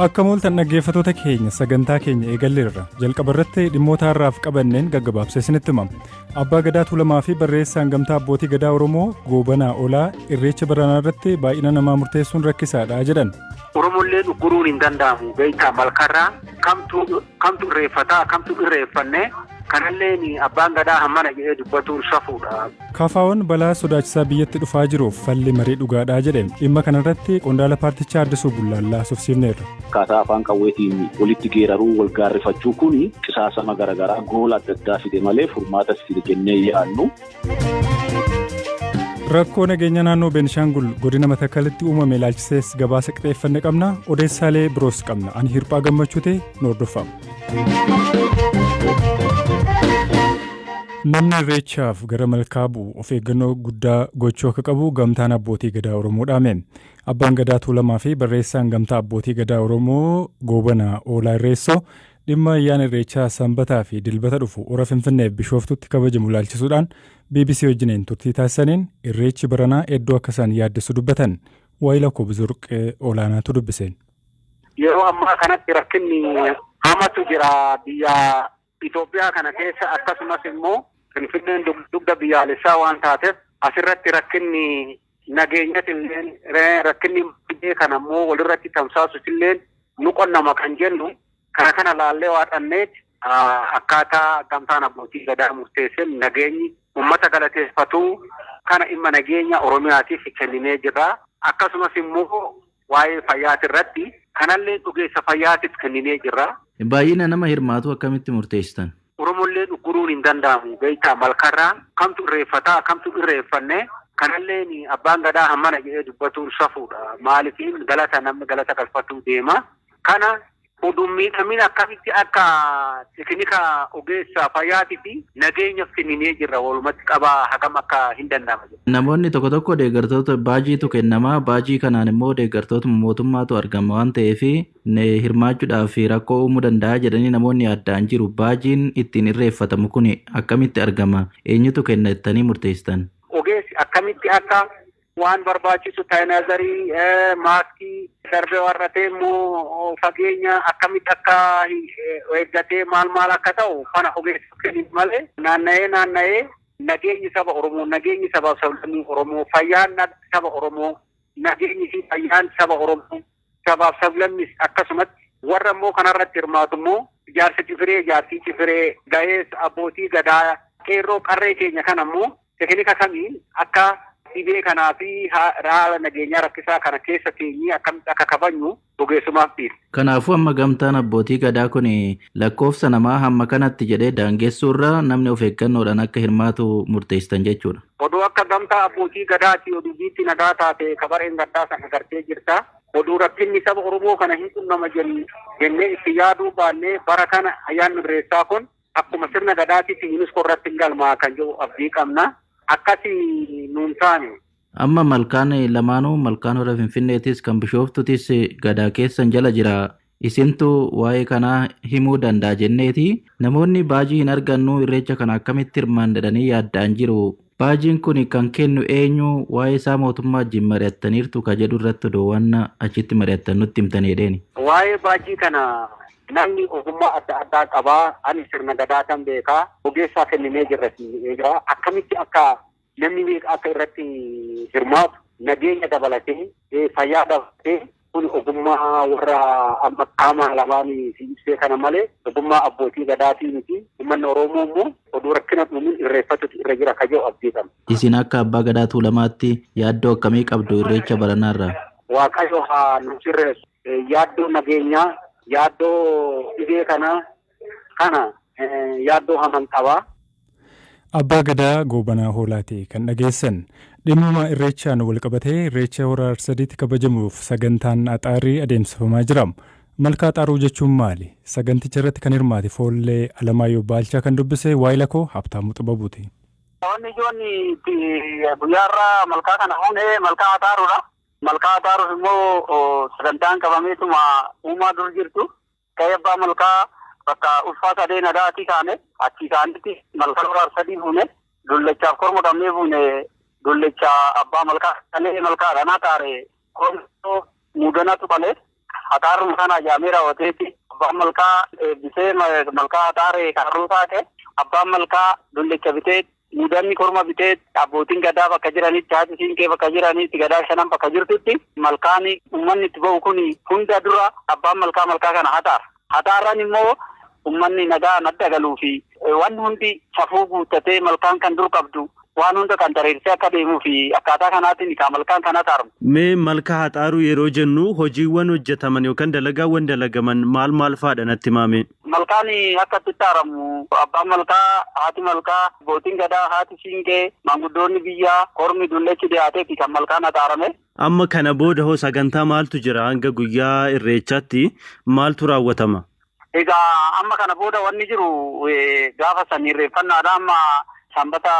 Akka mooltan dhaggeeffattoota keenya, sagantaa keenya eegalleerra. Jalqaba irratti dhimmoota har'aaf qabanneen gaggabaabsee isinitti himama. Abbaa Gadaa Tuulamaa fi barreessaan Gamtaa Abbootii Gadaa Oromoo Goobanaa Olaa Irreecha baranaa irratti baay'ina namaa murteessuun rakkisaadha jedhan. Oromollee dhugguruun hin danda'amu beektaa. Malkarraa kamtu kamtu irreeffataa, kamtu irreeffanne, kanalleen abbaan gadaa hammana jedhee dubbatuun safuudha. KFO'n balaa sodaachisaa biyyatti dhufaa jiruuf falli marii dhugaadhaa jedhe. Dhimma kanarratti qondaala paartichaa Addisuu Bullaallaa haasofsiifneerra. Akkaataa afaan qawweetiin walitti geeraruu, wal gaarrifachuu kun qisaasama garaagaraa, goola adda addaa fide malee furmaata fide jennee yaadnu. Rakkoo nageenya naannoo Beenishaangul godina Matakkalitti uumame ilaalchisees gabaasa qixeeffanne qabna. Odeessaalee biroos qabna. Ani Hirphaa Gammachuu ta'e nu hordofaa. Namni Irreechaaf gara malkaa bu'u of eeggannoo guddaa gochuu akka qabu Gamtaan Abbootii Gadaa Oromoo dhaame. Abbaan Gadaa Tuulamaa fi barreessaan Gamtaa Abbootii Gadaa Oromoo Goobanaa Oolaa Irreessoo dhimma ayyaana Irreechaa Sanbataa fi Dilbata dhufu Hora Finfinneef Bishooftutti kabajamu ilaalchisuudhaan BBC wajjiniin turtii taasisaniin Irreechi baranaa hedduu akka isaan yaaddessu dubbatan. Waayila koo Bizurqee Olaanaatu dubbise. Yeroo ammaa kanatti rakkinni hamatu jira biyya Itoophiyaa kana keessa, akkasumas immoo Finfinneen dugda biyyaalessaa waan taateef asirratti rakkinni nageenyatillee, rakkinni biyya kana immoo walirratti tamsaasutillee nu qonnama kan jennu kana laallee waaqanneet akkaataa Gamtaan Abbootii Gadaa murteesseen nageenyi uummata galateeffatu kana dhimma nageenya Oromiyaatiif kenninee jirra. Akkasumas immoo waa'ee fayyaati irratti kanallee ogeessa fayyaatiif kenninee jirra. Baay'ina nama hirmaatu akkamitti murteessitan? Oromollee dhugguruun hin danda'amu beektaa. Malkarraa kamtu irreeffataa, kamtu irreeffanne, kanalleen abbaan gadaa hammana jedhee dubbatuun safuudha. Maaliif galata namni galata galfatuu deema. Kana oduu miidhamin akkamitti akka tekinika ogeessa fayyaatii fi nageenyaaf kenninee jirra, walumatti qabaa hagam akka hin danda'ama. Namoonni tokko tokko deeggartoota baajiitu kennama. Baajii kanaan immoo deeggartoota mootummaatu argama waan ta'eef hirmaachuudhaaf rakkoo uumuu danda'a jedhanii namoonni addaan jiru. Baajiin ittiin irreeffatamu kun akkamitti argama? Eenyutu kenna jettanii murteessitan? Ogeessi akkamitti akka waan barbaachisu, sanitizer, maaskii darbee warra ta'e immoo fageenya akkamitti akka eeggatee maal maal akka ta'u kana ogeessa kennin malee naanna'ee naanna'ee nageenyi saba Oromoo, nageenyi saba sablammii Oromoo, fayyaan saba Oromoo, nageenyi fi fayyaan saba Oromoo, sabaaf sablammis akkasumatti warra immoo kanarratti hirmaatu immoo ijaarsa cifiree, jaartii cifiree, ga'ees abbootii gadaa, qeerroo qarree keenya kana immoo tekinika kamiin akka dhibee kanaa fi haala nageenyaa rakkisaa kana keessa teenyee akkamitti akka kabajnu ogeessumaaf dhiisa. Kanaafuu amma Gamtaan Abbootii Gadaa kun lakkoofsa namaa hamma kanatti jedhee daangessuurra namni of eeggannoodhaan akka hirmaatu murteessitan jechuudha. Oduu akka Gamtaa Abbootii Gadaati oduu biitti nagaa taate kabareen gaddaa sana agartee jirta. Oduu rakkinni saba Oromoo kana hin qunnama jennee itti yaaduu baannee bara kana ayyaanni Irreessaa kun akkuma sirna gadaatitti UNESCO irratti hin galmaa kan jedhu abdii qabna. Akkasii nuun taane. Amma malkaan lamaanuu, malkaan Hora Finfinneetis kan Bishooftutis gadaa keessan jala jira. Isintu waa'ee kanaa himuu danda'a jenneeti. Namoonni baajii hin argannu, irreecha kana akkamitti hirmaan jedhanii yaadda'an jiru. Baajiin kun kan kennu eenyu? Waa'ee isaa mootummaa wajjin mari'attaniirtu ka jedhu irratti odoo waan achitti mari'attan nutti himtanii jedheeni. Waa'ee baajii kana namni ogummaa adda addaa qabaa. Ani sirna gadaa kan beekaa. Ogeessaa kenninee jirra jira. Akkamitti akka namni meeqa akka irratti hirmaatu, nageenya dabalatee, fayyaa dabalatee, kun ogummaa warra amma qaama lamaan si ibsee kana malee ogummaa abbootii gadaatii miti. Uummanni Oromoo immoo oduu rakkina dhumin irreeffatutu irra jira ka jedhu abdii qabna. Isin akka abbaa gadaa Tuulamaatti yaaddoo akkamii qabdu irreecha baranaarraa? Waaqayyo haa nu sirreessu. Yaaddoo nageenyaa, yaaddoo dhibee kana kana yaaddoo haman qabaa. Abbaa Gadaa Goobanaa Hoolaati kan dhageessan. Dhimmuma Irreechaan wal qabatee Irreecha Hora Arsadiitti kabajamuuf sagantaan axaarii adeemsifamaa jira. Malkaa xaaruu jechuun maali? Saganticha irratti kan hirmaate Foollee Alamaayyoo Baalchaa kan dubbise waayila koo Habtaamuu Xibabuuti. Wanni ijoon itti guyyaarraa malkaa kana fuunee malkaa axaaruudha. Malkaa axaaruuf immoo sagantaan qabameetuma uumaa dur jirtu. Ta'ee abbaa malkaa bakka ulfaa sadee nagaatii kaane, achi isaanitti malkaa Hora Arsadii fuune, dullachaaf korma qabnee fuune, dullacha abbaa malkaa qalee malkaa kanaa taare, korma mudanatu qalee. Haxaarruma kana jaamee raawwateetti abbaan malkaa eebbisee malkaa haxaaree kaarruu taate abbaan malkaa dullicha bitee mudanni korma bitee abbootiin gadaa bakka jiranitti haati siinqee bakka jiranitti gadaa shanan bakka jirtutti malkaan uummanni itti ba'u kun hunda dura abbaan malkaa malkaa kana haxaara. Haxaarran immoo uummanni nagaa madda galuu fi wanni hundi safuu guuttatee malkaan kan dur qabdu waan hunda kan dareessee akka deemuu fi akkaataa kanaatiin kan malkaan kana haxaaramu. Mee malkaa haxaaruu yeroo jennu hojiiwwan hojjetaman yookaan dalagaawwan dalagaman maal maal fa'aadha natti himame? Malkaan akka itti haxaaramu abbaan malkaa, haati malkaa, abbootiin gadaa, haati siinqee, maanguddoonni biyyaa, kormi dullechi dhiyaateeti kan malkaan haxaarame. Amma kana booda hoo sagantaa maaltu jira hanga guyyaa irreechaatti maaltu raawwatama? Egaa amma kana booda wanni jiru gaafa san irreeffannaadha amma sanbata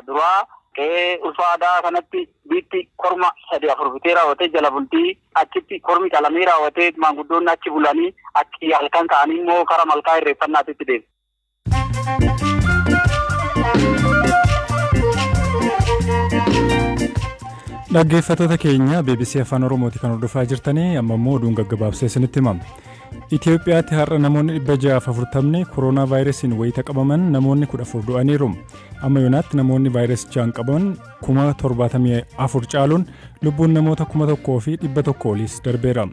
duraa qe'ee ulfa aadaa kanatti biitti korma 3-4 bitee raawwatee jala bultii achitti kormi qalamee raawwatee maanguddoonni achi bulanii achi halkan ka'anii immoo kara malkaa irreeffannaatitti deemu. Dhaggeeffattoota keenya BBC Afaan Oromooti kan hordofaa jirtanii amma immoo oduun gaggabaabsee isinitti himama. Itoophiyaatti har'a namoonni 640 kooroonaa vaayirasiin wayita qabaman namoonni 14 du'aniiru. Amma yoonaatti namoonni vaayirasichaan qabaman 74,000 caaluun lubbuun namoota 1,100 oliis darbeera.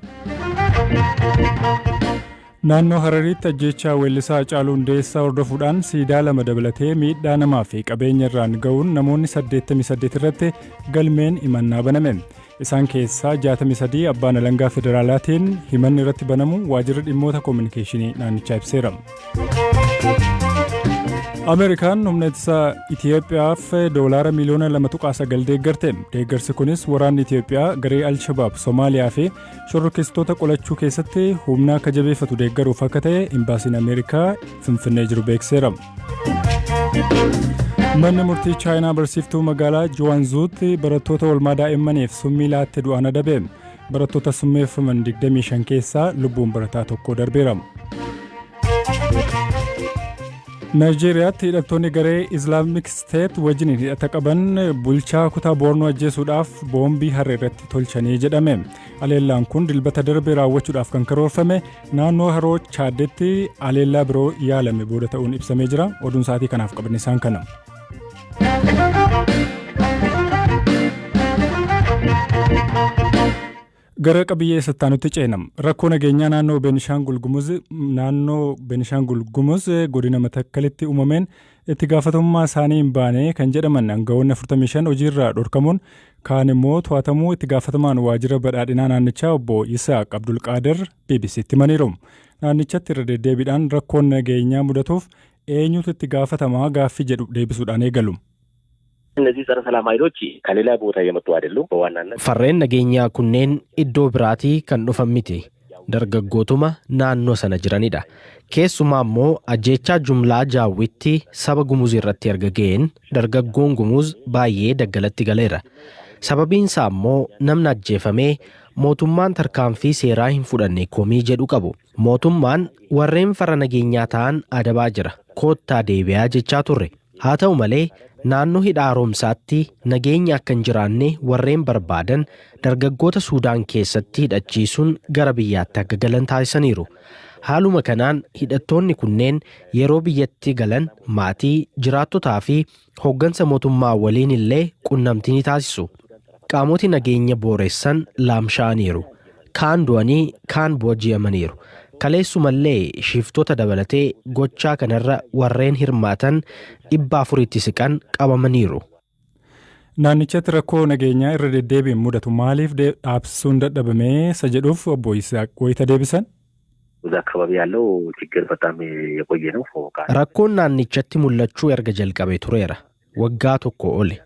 Naannoo Harariitti ajjeechaa weellisaa Haacaaluu Hundeessaa hordofuudhaan siidaa lama dabalatee miidhaa namaa fi qabeenya irraan ga'uun namoonni 88 irratti galmeen himannaa baname. Isaan keessaa 63 abbaan alangaa federaalaatiin himanni irratti banamu waajjirri dhimmoota koominikeeshinii naannichaa ibseera. Ameerikaan humna ittisaa Itiyoophiyaaf doolaara miliyoona 2.9 deeggarte. Deeggarsi kunis waraanni Itiyoophiyaa garee Alshabaab Somaaliyaa fi shororkeessitoota qolachuu keessatti humna akka jabeeffatu deeggaruuf akka ta'e imbaasiin Ameerikaa Finfinnee jiru beeksiseera. Manni murtii Chaayinaa barsiiftuu magaalaa Juwaanzuutti barattoota oolmaa daa'immaniif summii laatte du'aan adabe. Barattoota summeeffaman 25 keessaa lubbuun barataa tokko darbeera. Naayijeeriyaatti hidhattoonni garee Islaamik Steet wajjin hidhata qaban bulchaa kutaa Boornoo ajjeesuudhaaf boombii harree irratti tolchanii jedhame. Aleellaan kun dilbata darbe raawwachuudhaaf kan karoorfame naannoo haroo Chaaddetti aleellaa biroo yaalame booda ta'uun ibsamee jira. Oduun sa'aatii kanaaf qabanne isaan kana. Gara qabiyyee isattaanutti ceena. Rakkoo nageenyaa naannoo Beenishaangul Gumuz naannoo Beenishaangul Gumuz godina Matakkalitti uumameen itti gaafatamummaa isaanii hin baane kan jedhaman aangawoonni 45 hojiirraa dhorkamuun kaan immoo to'atamuu itti gaafatamaan waajjira badhaadhinaa naannichaa obbo Yisaaq Abdulqaadir BBCtti himaniiru. Naannichatti irra deddeebiidhaan rakkoon nageenyaa mudatuuf eenyutu itti gaafatamaa gaaffii jedhu deebisuudhaan eegalu. እነዚህ ጸረ ሰላም ኃይሎች ከሌላ ቦታ የመጡ አይደሉም። በዋናነት Farreen nageenyaa kunneen iddoo biraatii kan dhufan miti. Dargaggootuma naannoo sana jiranidha. Keessumaa immoo ajjeechaa jumlaa jaawwitti saba Gumuz irratti erga ga'een dargaggoon Gumuz baay'ee daggalatti galeera. Sababiin isaa immoo namni ajjeefamee mootummaan tarkaanfii seeraa hin fudhanne komii jedhu qabu. Mootummaan warreen farra nageenyaa ta'an adabaa jira. Koottaa deebi'aa jechaa turre. Haa ta'u malee naannoo hidha haaromsaatti nageenya akka hin jiraanne warreen barbaadan dargaggoota Suudaan keessatti hidhachiisuun gara biyyaatti akka galan taasisaniiru. Haaluma kanaan hidhattoonni kunneen yeroo biyyatti galan maatii, jiraattotaa fi hooggansa mootummaa waliin illee qunnamtii ni taasisu. Qaamoti nageenya booressan laamsha'aniiru. Kaan du'anii kaan booji'amaniiru. Kaleessumallee shiftoota dabalatee gochaa kanarra warreen hirmaatan 400tti siqan qabamaniiru. Naannichatti rakkoo nageenyaa irra deddeebiin mudatu maaliif dhaabsisuun dadhabame isa jedhuuf obbo Yisaaq wayita deebisan. እዛ አካባቢ ያለው ችግር በጣም የቆየ ነው። Rakkoon naannichatti mul'achuu erga jalqabee tureera. Waggaa tokko oli.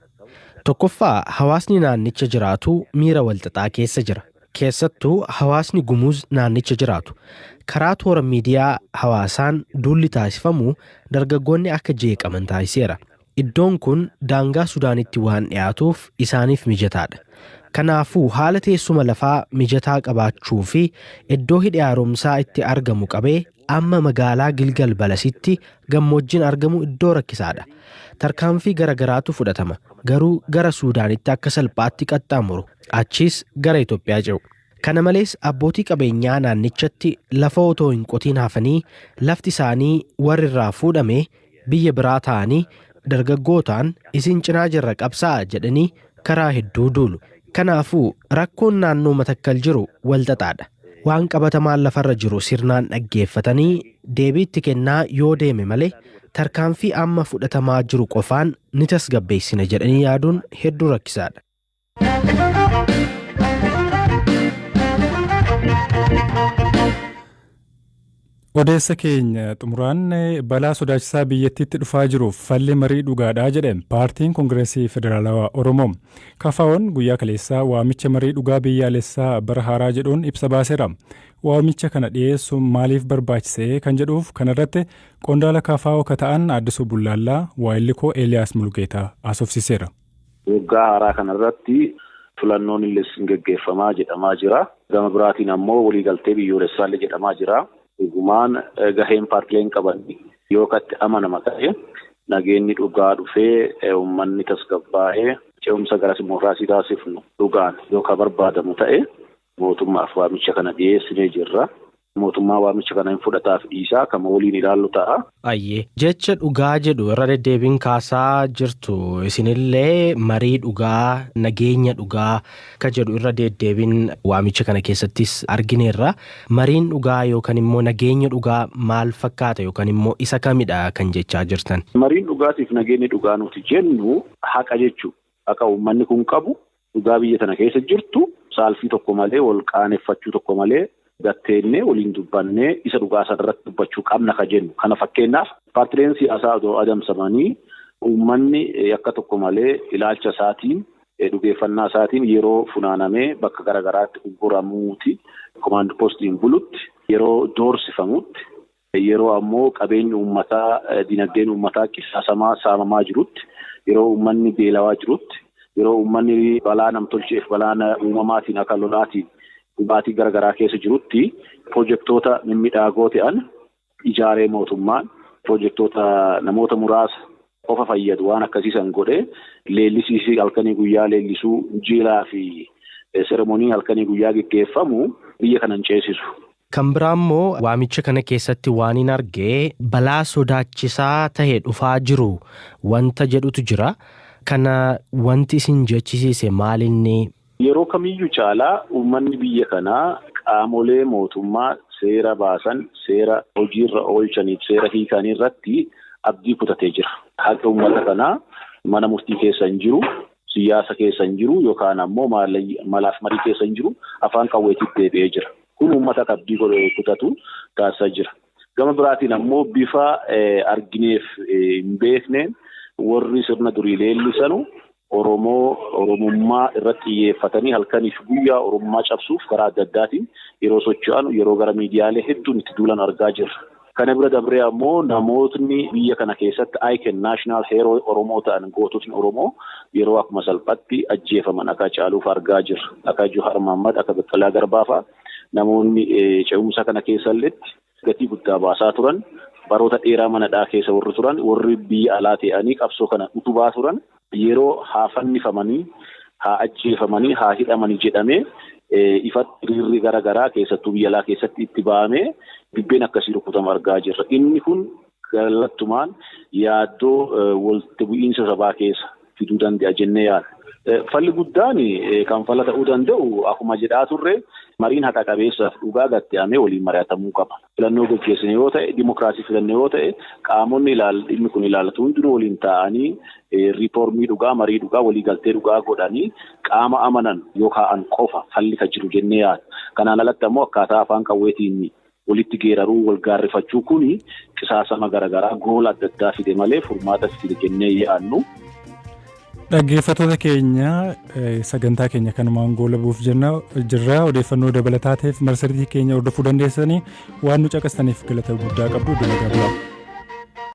Tokkoffaa hawaasni naannicha jiraatu miira walxaxaa keessa jira. Keessattuu hawaasni Gumuz naannicha jiraatu. Karaa toora miidiyaa hawaasaan duulli taasifamu dargaggoonni akka jeeqaman taasiseera. Iddoon kun daangaa Sudaanitti waan dhiyaatuuf isaaniif mijataadha. Kanaafuu haala teessuma lafaa mijataa qabaachuu fi iddoo hidhi haaromsaa itti argamu qabee amma magaalaa Gilgal Balasitti gammoojjiin argamu iddoo rakkisaadha. Tarkaanfii garagaraatu fudhatama. Garuu gara Suudaanitti akka salphaatti qaxxaamuru. Achiis gara Itoophiyaa ce'u. Kana malees abbootii qabeenyaa naannichatti lafa otoo hin qotiin hafanii lafti isaanii warri irraa fuudhame biyya biraa ta'anii dargaggootaan isin cinaa jirra qabsaa'a jedhanii karaa hedduu duulu. Kanaafuu rakkoon naannoo Matakkal jiru walxaxaadha. Waan qabatamaan lafarra jiru sirnaan dhaggeeffatanii deebiitti kennaa yoo deeme malee tarkaanfii amma fudhatamaa jiru qofaan ni tasgabbeessina jedhanii yaaduun hedduu rakkisaadha. Odeessa keenya xumuraan, balaa sodaachisaa biyyattiitti dhufaa jiruuf falli marii dhugaadhaa jedhe Paartiin Kongireesii Federaalawaa Oromoo. KFO'n guyyaa kaleessaa waamicha marii dhugaa biyyaalessaa bara haaraa jedhuun ibsa baaseera. Waamicha kana dhiyeessuun maaliif barbaachise kan jedhuuf kanarratti qondaala KFO ka ta'an Addisuu Bullaallaa waayillikoo Eeliyaas Mulugeetaa haasofsiiseera. Waggaa haaraa kanarratti filannoon illee geggeeffamaa jedhamaa jira. Gama biraatiin ammoo waliigaltee biyyoolessaallee jedhamaa jira. Dhugumaan gaheen paartileen qaban yoo katti amanama ta'e, nageenyi dhugaa dhufee, uummanni tasgabbaa'ee, ce'umsa gara dimokiraasii taasifnu dhugaan yoo ka barbaadamu ta'e, mootummaaf waamicha kana dhiyeessinee jirra. Mootummaa waamicha kana hin fudhataaf dhiisaa kama waliin ilaallu ta'a. Ayyee. Jecha dhugaa jedhu irra deddeebiin kaasaa jirtu. Isinillee marii dhugaa, nageenya dhugaa ka jedhu irra deddeebiin waamicha kana keessattis argineerra. Mariin dhugaa yookaan immoo nageenya dhugaa maal fakkaata yookaan immoo isa kamidha kan jechaa jirtan? Mariin dhugaatiif nageenyi dhugaa nuti jennu haqa jechuudha. Haqa uummanni kun qabu, dhugaa biyya tana keessa jirtu, saalfii tokko malee, wal qaaneffachuu tokko malee gatteennee waliin dubbannee isa dhugaa sana irratti dubbachuu qabna ka jennu. Kana fakkeenyaaf, paartileen siyaasaa odoo adamsamanii, uummanni akka tokko malee ilaalcha isaatiin, dhugeeffannaa isaatiin yeroo funaanamee bakka garaagaraatti ugguramuuti, command postiin bulutti, yeroo doorsifamutti, yeroo ammoo qabeenyi uummataa, dinagdeen uummataa qisaasamaa saamamaa jirutti, yeroo uummanni beelawaa jirutti, yeroo uummanni balaa namtolcheef balaa uumamaatiin akka lolaatiin dhugaatii garaagaraa keessa jirutti, pirojektoota mimmiidhagoo ta'an ijaaree mootummaan pirojektoota namoota muraasa qofa fayyadu waan akkasiisan godhee leellisiisii halkanii guyyaa leellisuu, jiilaa fi seremoonii halkanii guyyaa geggeeffamu biyya kana hin ceesisu. Kan biraa immoo waamicha kana keessatti waan hin argee balaa sodaachisaa ta'e dhufaa jiru wanta jedhutu jira. Kana wanti isin jechisiise maalinni? Yeroo kamiyyuu caalaa uummanni biyya kanaa qaamolee mootummaa seera baasan, seera hojiirra oolchaniif seera hiikanii irratti abdii kutatee jira. Haqa uummata kanaa mana murtii keessa hin jiru, siyaasa keessa hin jiru, yookaan ammoo malaaf marii keessa hin jiru, afaan qawweetitti deebi'ee jira. Kun uummata abdii kutatu taasisaa jira. Gama biraatiin ammoo bifa argineef hin beekneen warri sirna durii leellisanu Oromoo Oromummaa irratti xiyyeeffatanii halkaniif guyyaa Oromummaa cabsuuf karaa adda addaatiin yeroo socho'an, yeroo gara miidiyaalee hedduun itti duulan argaa jirra. Kana bira dabree ammoo namootni biyya kana keessatti icon, national hero Oromoo ta'an, goototni Oromoo yeroo akkuma salphatti ajjeefaman akka Caaluuf argaa jirra. Akka Johaar Mahaammad, akka Baqqalaa Garbaa fa'a, namoonni ce'umsa kana keessalletti gatii guddaa baasaa turan, baroota dheeraa manadhaa keessa warri turan, warri biyya alaa ta'anii qabsoo kana utubaa turan yeroo haa fannifamanii, haa ajjeefamanii, haa hidhamanii jedhamee ifatti hiriirri gara garaa keessattuu biyya alaa keessatti itti ba'amee dibbeen akkasii rukutama argaa jirra. Inni kun kallattumaan yaaddoo walitti bu'iinsa sabaa keessa fiduu danda'a jennee yaadna. Falli guddaan kan fala ta'uu danda'u, akkuma jedhaa turre, mariin haqa qabeessaaf dhugaa gatta'amee waliin mari'atamuu qaba. Filannoo gaggeessine yoo ta'e, dimokiraasii filanne yoo ta'e, qaamonni dhimmi kun ilaallatu hundinuu waliin taa'anii riiformii dhugaa, marii dhugaa, waliigaltee dhugaa godhanii qaama amanan yoo kaa'an qofa falli kan jiru jennee yaadna. Kanaan alatti ammoo akkaataa afaan qawweetiin walitti geeraruu, wal gaarrifachuu kuni qisaasama garaagaraa, goola adda addaa fide malee furmaata fide jennee yaadnu. Dhaggeeffattoota keenya, sagantaa keenya kanumaan goolabuuf jirra. Odeeffannoo dabalataa ta'eef marsariitii keenya hordofuu dandeessanii. Waan nu caqastaniif galata guddaa qabdu. Dalagaa bulaa.